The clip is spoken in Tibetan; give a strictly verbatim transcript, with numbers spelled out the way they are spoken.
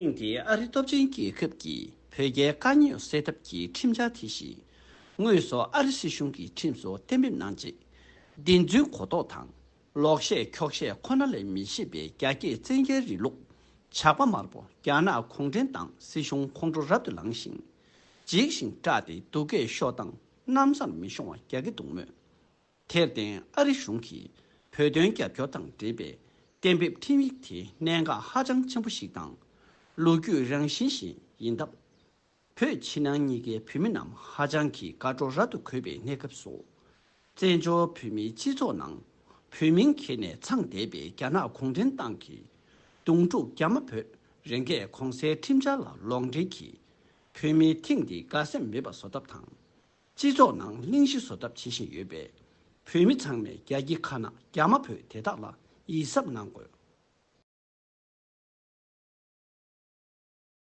ཐེངས་འདིའི་ཨ་རི་སྟོབས་ཆེན་རྒྱལ་ཁབ་ཀྱིས་བོད་རྒྱའི་དཀའ་རྙོག་སེལ་ཐབས་ཀྱི་ཁྲིམས་འཆར་དེ་བཞིན། དངོས་སུ་ཨ་རི་སྲིད་གཞུང་གི་ཁྲིམས་སུ་གཏན་འབེབས་གནང་རྗེས། བདེན་རྫུན་གོ་རྟོགས་དང་། ལོག་བཤད་འཁྱོག་བཤད་ཁོ་ན་ལས་མི་ཤེས་པའི་རྒྱ་སྐྱེད་བཙན་རྒྱལ་རིང་ལུགས་ཇག་པ་དམར་པོ་རྒྱ་ནག་གུང་ཁྲན་ཏང་སྲིད་གཞུང་ཁོང་ཁྲོ་རབ་ཏུ་ལངས་ཤིང་། འཇིགས་ཤིང་སྐྲག་སྟེ་སྡུག་སྐད་ཤོར་སྟངས་གནམ་ས་མི་ཤོང་བ་རྒྱག་གི་འདུག་མོད། དེར་བརྟེན་ཨ་རི་གཞུང་གིས་བོད་དོན་རྒྱབ་སྐྱོར་དང་འབྲེལ་བའི་གཏན་འབེབས་ཁྲིམས་ཡིག་དེ་གནད་འགག་ཧ་ཅང་ཆེན་པོ་ཞིག་དང་། ལོ་རྒྱུས་རང་བཞིན་ཞིག་ཡིན་སྟབས། བོད་ཕྱི་ནང་གཉིས་ཀའི་བོད་མི་རྣམས་ཧ་ཅང་གི་དགའ་སྤྲོ་རབ་ཏུ་འཁོལ་བའི་གནས་སྐབས་སུ། བཙན་བྱོལ་བོད་མིའི་སྤྱི་ཚོགས་ནང་བོད་མིང་འཁྱེར་ནས་འཚང་བསྡད་པའི་རྒྱ་ནག་གུང་ཁྲན་ཏང་གི་གདོང་དྲུག་རྒྱ་མ་བོད་རང་སྐད་གོང་གསལ་ཁྲིམས་འཆར་ལ་ལོག་འགྲེལ་གྱིས། བོད་མིའི་ཐེངས་འདིའི་དགའ་སེམས་མེད་པ་བཟོ་ཐབས་དང་། སྤྱི་ཚོགས་ནང་གླེང་གཞི་བཟོ་ཐབས་བྱེད་བཞིན་ཡོད་པས། བོད་མི་ཚང་མས་རྒྱ་སྐྱེད་ཁ་ནག་རྒྱ་མ་བོད་དེ་དག་ལ་ཡིད་གཟབ་གནང་དགོས།